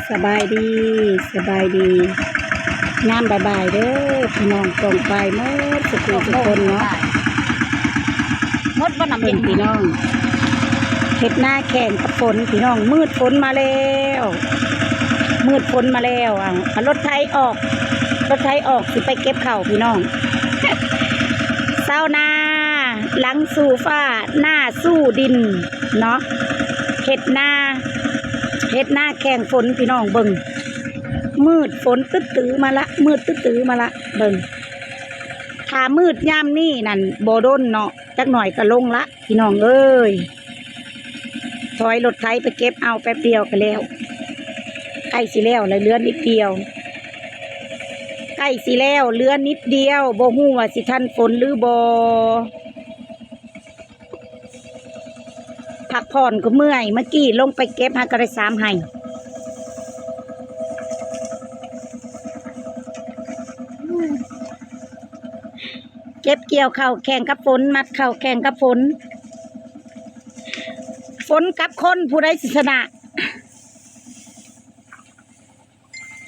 ສະບາຍດີ ສະບາຍດີ ຍາມບ່າຍໆເດີພີ່ນ້ອງປ້ອງປາຍໝົດສູ່ຜູ້ສູ່ຄົນເນາະ. ໝົດບໍ່ນ້ຳເຢັນ ພີ່ນ້ອງ ເຮັດນາແຂ່ງກັບຝົນພີ່ນ້ອງ. ມືດຝົນມາແລ້ວ ມືດຝົນມາແລ້ວ. ເອົາ ເອົາລົດໄຖອອກ ລົດໄຖອອກ ຊິໄປເກັບເຂົ້າພີ່ນ້ອງ. ຊາວນາຫຼັງສູ້ຟ້າ ໜ້າສູ້ດິນເນາະ ເຮັດນາ ເຮັດນາແຂ່ງຝົນພີ່ນ້ອງເບິ່ງ. ມືດຝົນຕຶດຕື້ມາລະ ມືດຕຶດຕື້ມາລະ ເບິ່ງ. ຖ້າມືດຍາມນີ້ນັ້ນບໍ່ດົນເນາະ ຈັກໜ້ອຍກໍລົງລະພີ່ນ້ອງເອີຍ. ຖອຍລົດໄຖໄປເກັບເອົາແປັບດຽວກໍແລ້ວ ໃກ້ຊິແລ້ວລະ ເຫຼືອນິດດຽວ ໃກ້ຊິແລ້ວ ເຫຼືອນິດດຽວ. ບໍ່ຮູ້ວ່າຊິທັນຝົນຫຼືບໍ່. ພັກຜ່ອນກໍເມື່ອຍ ເມື່ອກີ້ລົງໄປເກັບຫາກໍໄດ້ສາມໄຮ່. ເກັບກ່ຽວເຂົ້າແຂ່ງກັບຝົນ ມັດເຂົ້າແຂ່ງກັບຝົນ ຝົນກັບຄົນ ຜູ້ໃດຊິຊະນະ.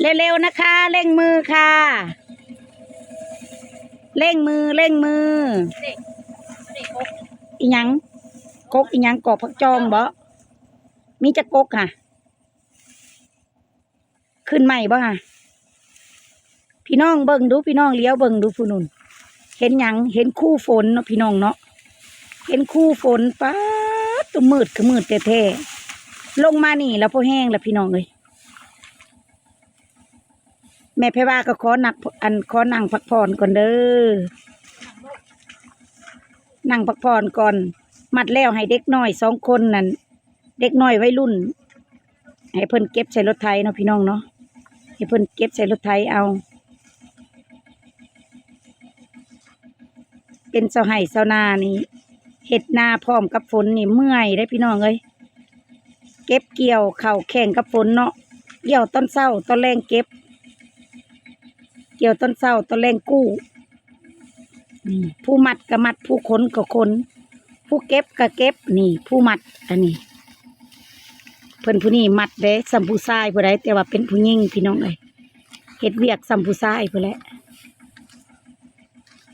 ເລັວໆ ນະຄະ ເລັ່ງມືຄ່ະ ເລັ່ງມື ເລັ່ງມື. ອີ່ຫຍັງ? ກົກອີ່ຫຍັງ? ກອກຜັກຈອງບໍ? ມີຈັກກົກຫະ? ຂຶ້ນໃໝ່ບໍ່ຫະ? ພີ່ນ້ອງເບິ່ງດູ ພີ່ນ້ອງຫຼຽວເບິ່ງດູ ຜູ້ໜຸ່ນ ເຫັນຫຍັງ? ເຫັນຄູຝົນເນາະ ພີ່ນ້ອງເນາະ ເຫັນຄູຝົນ. ປາດ ໂຕມືດຄືມືດແທ້ໆ. ລົງມານີ້ລະພໍແຮງລະ ພີ່ນ້ອງເອີຍ. ແມ່ໄພວາກໍຂໍນັກ ອັນ ຂໍນັ່ງພັກຜ່ອນກ່ອນເດີ ນັ່ງພັກຜ່ອນກ່ອນ. ມັດແລ້ວໃຫ້ເດັກນ້ອຍສອງຄົນນັ້ນ ເດັກນ້ອຍໄວລຸ້ນ ໃຫ້ເພິ່ນເກັບໃສ່ລົດໄຖເນາະ ພີ່ນ້ອງເນາະ ໃຫ້ເພິ່ນເກັບໃສ່ລົດໄຖເອົາ. ເປັນຊາວໄຮ່ຊາວນານີ້ ເຮັດນາພ້ອມກັບຝົນນີ້ເມື່ອຍເດ້ ພີ່ນ້ອງເອີຍ. ເກັບກ່ຽວເຂົ້າແຂ່ງກັບຝົນເນາະ ກ່ຽວຕອນເຊົ້າ ຕອນແລງເກັບ ກ່ຽວຕອນເຊົ້າ ຕອນແລງກູ້. ນີ້ ຜູ້ມັດກໍມັດ ຜູ້ຂົນກໍຂົນ ຜູ້ເກັບກໍເກັບ. ນີ້ ຜູ້ມັດ ອັນນີ້ ເພິ່ນຜູ້ນີ້ມັດເດ້ ສ່ຳຜູ້ຊາຍຜູ້ໃດ ແຕ່ວ່າເປັນຜູ້ຍິງ ພີ່ນ້ອງເອີຍ ເຮັດວຽກສ່ຳຜູ້ຊາຍພຸ້ນແຫຼະ.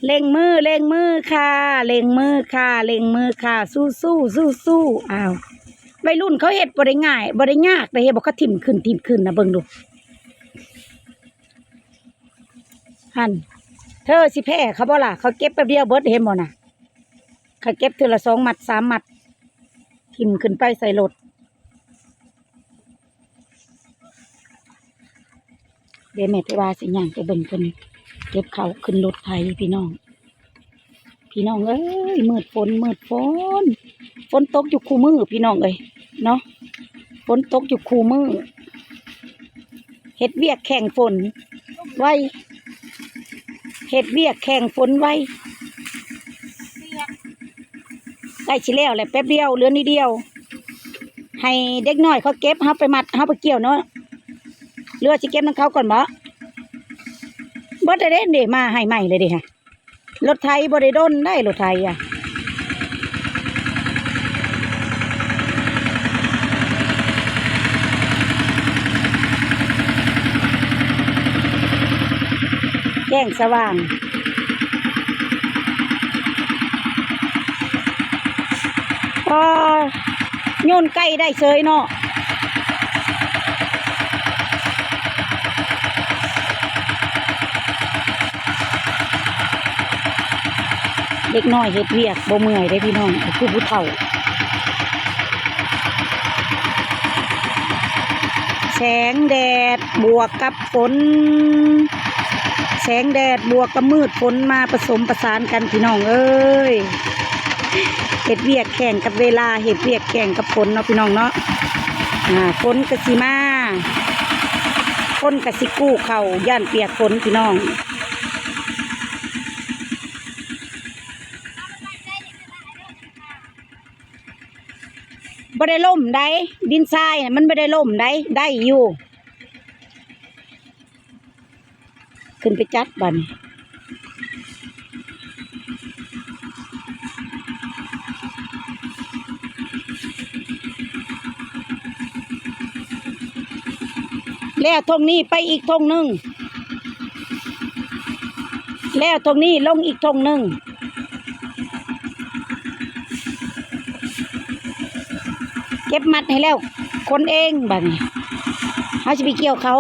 ເລັ່ງມື ເລັ່ງມືຄ່ະ ເລັ່ງມືຄ່ະ ເລັ່ງມືຄ່ະ ສູ້ໆ ສູ້ໆ. ອ້າວ ໄວລຸ້ນເຂົາເຮັດບໍ່ໄດ້ງ່າຍ ບໍ່ໄດ້ຍາກເດ້ ເຮັດບໍ່ ເຂົາຖິ້ມຂຶ້ນ ຖິ້ມຂຶ້ນນະ ເບິ່ງດູ. ຫັ້ນ ເທີຊິແພ້ເຂົາບໍ່ລະ? ເຂົາເກັບແປັບດຽວເບິດ ເຫັນບໍ່ນະ? ເຂົາເກັບເທື່ອລະສອງມັດສາມມັດ ຖິ້ມຂຶ້ນໄປໃສ່ລົດ. ເດ ແມ່ໄພວາຊິຍ່າງໄປເບິ່ງເພິ່ນເກັບເຂົ້າຂຶ້ນລົດໄຖ ພີ່ນ້ອງ. ພີ່ນ້ອງເອີຍ ມືດຝົນ ມືດຝົນ ຝົນຕົກຢູ່ຄູ່ມື້ ພີ່ນ້ອງເອີຍເນາະ ຝົນຕົກຢູ່ຄູ່ມື້. ເຮັດວຽກແຂ່ງຝົນໄວ ເຮັດວຽກແຂ່ງຝົນໄວ. ໃກ້ຊິແລ້ວແຫຼະ ແປັບດຽວ ເຫຼືອໜ້ອຍດຽວ. ໃຫ້ເດັກນ້ອຍເຂົາເກັບ ເຮົາໄປມັດ ເຮົາໄປກ່ຽວເນາະ. ຫຼືວ່າຊິເກັບນຳເຂົາກ່ອນບໍ? ເບິດແລ້ວເດ້ ເດ ມາໃຫ້ໃໝ່ເລີຍເດ້. ລົດໄຖບໍ່ໄດ້ດົນໄດ໋ ລົດໄຖອະ ແຈ້ງສະຫວ່າງ. ອໍ ໂຍນໄກ່ໄດ້ເສີຍເນາະ. ເດັກນ້ອຍເຮັດວຽກບໍ່ເມື່ອຍເດ້ພີ່ນ້ອງ ຄືຜູ້ເຖົ້າ. ແສງແດດບວກກັບຝົນ ແສງແດດບວກກັບມືດຝົນມາປະສົມປະສານກັນ ພີ່ນ້ອງເອີຍ. ເຮັດວຽກແຂ່ງກັບເວລາ ເຮັດວຽກແຂ່ງກັບຝົນເນາະ ພີ່ນ້ອງເນາະ. ອາ ຝົນກໍຊິມາ ຄົນກໍຊິກູ້ເຂົ້າ ຢ້ານປຽກຝົນ ພີ່ນ້ອງ. ບໍ່ໄດ້ລົ້ມໃດ໋ ດິນຊາຍມັນບໍ່ໄດ້ລົ້ມໃດ໋ ໄດ້ຢູ່. ຂຶ້ນໄປຈັດບາດນີ້. ແລ້ວທົ່ງນີ້ໄປອີກທົ່ງໜຶ່ງ ແລ້ວທົ່ງນີ້ລົງອີກທົ່ງໜຶ່ງ. ເກັບມັດໃຫ້ແລ້ວ ຂົນເອງບາດນີ້ ເຮົາຊິໄປກ່ຽວເຂົ້າ.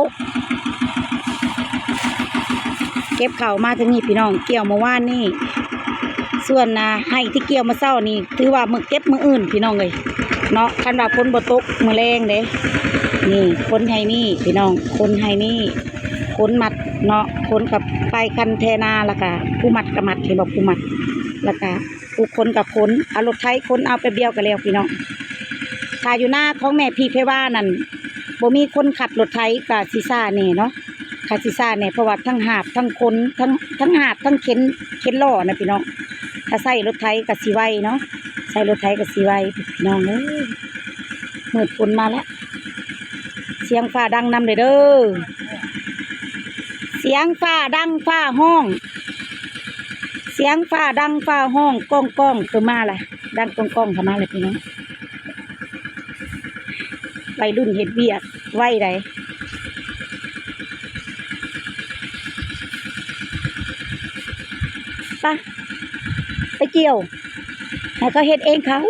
ເກັບເຂົ້າມາທາງນີ້ພີ່ນ້ອງ ກ່ຽວມື້ວານນີ້ ສ່ວນນາໄຮ່ທີ່ກ່ຽວມື້ເຊົ້ານີ້ ຖືວ່າມື້ເກັບມື້ອື່ນພີ່ນ້ອງເອີຍເນາະ. ຄັນວ່າຝົນບໍ່ຕົກມື້ແລງເດ້ ນີ້ຂົນໄຮ່ນີ້ພີ່ນ້ອງ ຂົນໄຮ່ນີ້ ຂົນມັດເນາະ ຂົນກັບໄປຄັນແທນາ ແລ້ວກະຜູ້ມັດກະມັດ ເຫັນບໍ່ ຜູ້ມັດ ແລ້ວກະຜູ້ຂົນກະຂົນ ເອົາລົດໄຖຂົນເອົາແປັບດຽວກະແລ້ວພີ່ນ້ອງ. ຖ້າຢູ່ນາຂອງແມ່ພີ່ໄພວານັ້ນ ບໍ່ມີຄົນຂັບລົດໄຖກະຊິຊ້າແດ່ເນາະ ກະຊິຊ້າແດ່ ເພາະວ່າທັງຫາບທັງຂົນ ທັງ ທັງຫາບທັງເຂັນ ເຂັນລໍ້ນະພີ່ນ້ອງ. ຖ້າໃຊ້ລົດໄຖກະຊິໄວເນາະ ໃຊ້ລົດໄຖກະຊິໄວພີ່ນ້ອງເອີຍ. ມືດຝົນມາແລ້ວ ສຽງຟ້າດັງນຳເດີ ສຽງຟ້າດັງຟ້າຮ້ອງ ສຽງຟ້າດັງຟ້າຮ້ອງ ກ້ອງໆ ຄືມາລະ ດັງກ້ອງໆ ເຂົ້າມາລະພີ່ນ້ອງ. ໄວລຸ້ນເຮັດວຽກໄວໃດ ໄປ ໄປກ່ຽວ ໃຫ້ເຂົາເຮັດເອງເຂົາ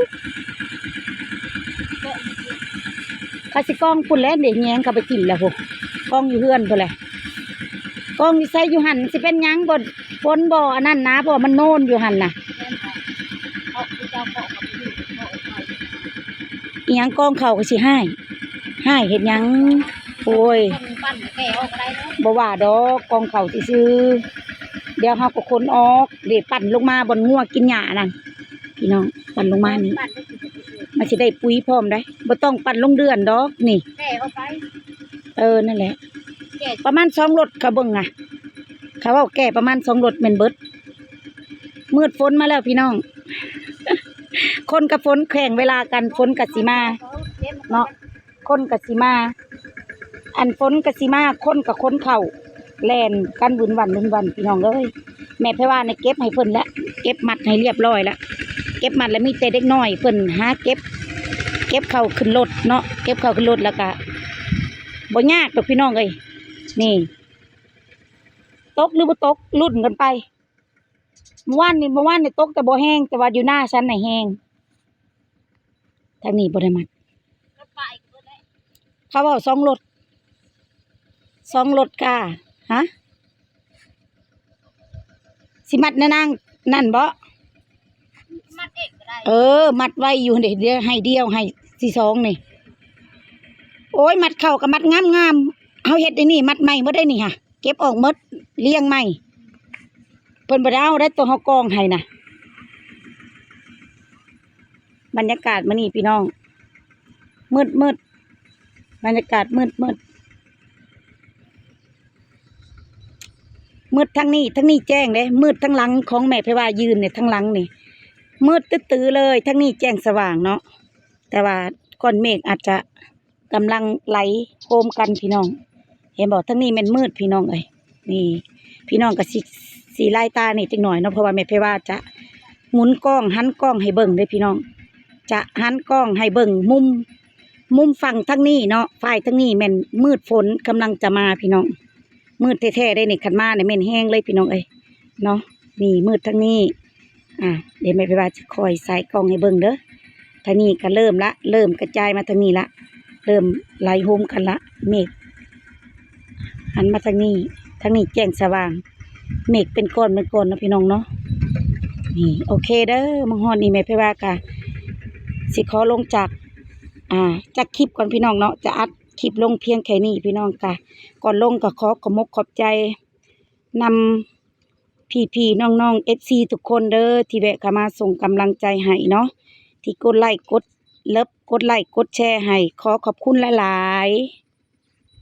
ເຂົາຊິກອງພຸ້ນແຫຼະ ເດ້ແຍງເຂົາໄປຖິ້ມແລ້ວພຸ້ນ ກອງຢູ່ເຮືອນພຸ້ນແຫຼະ. ກອງຢູ່ໃສ ຢູ່ຫັ້ນ ຊິເປັນຫຍັງ ບໍ່ ຝົນບໍ່ອັນນັ້ນນາ ເພາະວ່າມັນໂນນຢູ່ຫັ້ນນະ. ອີ່ຫຍັງ ກອງເຂົ້າກໍຊິຮ້າຍ ຮ້າຍເຮັດຫຍັງ ໂອ້ຍ ບໍ່ວ່າດອກ ກອງເຂົ້າຊື່ໆ ດຽວເຮົາກໍຂົນອອກ ເດ້ ປັ່ນລົງມາບ່ອນງົວກິນຫຍ້ານັ້ນ ພີ່ນ້ອງ ປັ່ນລົງມານີ້ ມັນຊິໄດ້ປຸ໋ຍພ້ອມໃດ໋ ບໍ່ຕ້ອງປັ່ນລົງເດືອນດອກນີ້ ເອີ ນັ້ນແຫຼະ ປະມານສອງລົດ ເຂົາເບິ່ງນະ ເຂົາເວົ້າແກ່ປະມານສອງລົດແມ່ນເບິດ. ມືດຝົນມາແລ້ວພີ່ນ້ອງ ຝົນກັບຝົນແຂວງເວລາກັນ ຝົນກໍຊິມາເນາະ ຝົນກໍຊິມາ ອັນຝົນກໍຊິມາ ຄົນກໍຂົນເຂົ້າ ແລ່ນກັນວືນຫວັນວືນຫວັນ ພີ່ນ້ອງເອີຍ. ແມ່ໄພວານະເກັບໃຫ້ເພິ່ນແລ້ວ ເກັບມັດໃຫ້ລຽບຮ້ອຍແລ້ວ ເກັບມັດແລ້ວ ມີແຕ່ເດັກນ້ອຍເພິ່ນຫາເກັບ ເກັບເຂົ້າຂຶ້ນລົດເນາະ ເກັບເຂົ້າຂຶ້ນລົດ ແລ້ວກະບໍ່ຍາກດອກພີ່ນ້ອງເອີຍ. ນີ້ ຕົກຫຼືບໍ່ຕົກ ລຸ້ນກັນໄປ. ມື້ວານນີ້ ມື້ວານນີ້ຕົກແຕ່ບໍ່ແຮງ ແຕ່ວ່າຢູ່ນາຊັ້ນນະແຮງ. ທາງນີ້ບໍ່ໄດ້ມັດ ເຂົາເວົ້າສອງລົດ ສອງລົດກາ ຮະ ຊິມັດໃນນາງນັ້ນບໍ? ມັດເອງກໍໄດ້ ເອີ ມັດໄວ້ຢູ່ເດ້ ດຽວໃຫ້ດຽວໃຫ້ທີສອງນີ້. ໂອ້ຍ ມັດເຂົ້າກໍມັດງາມໆ ເຮົາເຮັດໄດ້ນີ້ ມັດໃໝ່ໝົດໄດ້ນີ້ຫະ. ເກັບອອກໝົດ ລຽງໃໝ່ ເພິ່ນບໍ່ໄດ້ເອົາໄດ້ ໂຕເຮົາກອງໃຫ້ນະ. ບັນຍາກາດມື້ນີ້ພີ່ນ້ອງ ມືດໆ ບັນຍາກາດມືດໆ ມືດທາງນີ້ ທາງນີ້ແຈ້ງເດ້ ມືດທາງຫຼັງຂອງແມ່ໄພວາຢືນນີ້ ທາງຫຼັງນີ້ມືດຕຶດໆເລີຍ ທາງນີ້ແຈ້ງສະຫວ່າງເນາະ ແຕ່ວ່າກ້ອນເມກອາດຈະ ກຳລັງໄຫຼໂຮມກັນພີ່ນ້ອງ ເຫັນບໍ່? ທາງນີ້ແມ່ນມືດພີ່ນ້ອງເອີຍ ນີ້ ພີ່ນ້ອງກໍຊິ ຊິລາຍຕານີ້ຈັກໜ້ອຍເນາະ ເພາະວ່າແມ່ໄພວາຈະໝູນກ້ອງ ຫັນກ້ອງໃຫ້ເບິ່ງເດ້ພີ່ນ້ອງ ຈະຫັນກ້ອງໃຫ້ເບິ່ງມຸມ ມຸມຝັ່ງທາງນີ້ເນາະ ຝ່າຍທາງນີ້ແມ່ນມືດຝົນກຳລັງຈະມາພີ່ນ້ອງ ມືດແທ້ໆເດ້ນີ້ ຄັນມານີ້ແມ່ນແຮງເລີຍພີ່ນ້ອງເອີຍ ເນາະ ນີ້ມືດທາງນີ້ ອ່າ ດຽວແມ່ໄພວາຈະຄ່ອຍສາຍກ້ອງໃຫ້ເບິ່ງເດີ ທາງນີ້ກໍເລີ່ມລະ ເລີ່ມກະຈາຍມາທາງນີ້ລະ ເລີ່ມໄຫຼໂຮມກັນລະ ເມກຫັນມາທາງນີ້ ທາງນີ້ແຈ້ງສະຫວ່າງ ເມກເປັນກ້ອນເປັນກ້ອນເນາະພີ່ນ້ອງເນາະ ນີ້ ໂອເຄເດີ ມາຮອດນີ້ແມ່ໄພວາກະຊິຂໍລົງຈາກ ອ່າ ຈາກຄລິບກ່ອນພີ່ນ້ອງເນາະ ຈະອັດຄລິບລົງພຽງແຄ່ນີ້ ພີ່ນ້ອງກະ ກ່ອນລົງກໍຂໍຂອບອົກຂອບໃຈນຳ ພີ່ໆ ນ້ອງໆ ເອັຟຊີ ທຸກຄົນເດີ ທີ່ແວະເຂົ້າມາສົ່ງກຳລັງໃຈໃຫ້ເນາະ ທີ່ກົດໄລ້ ກົດເລີບ ກົດໄລ້ ກົດແຊໃຫ້ ຂໍຂອບຄຸນຫຼາຍໆ.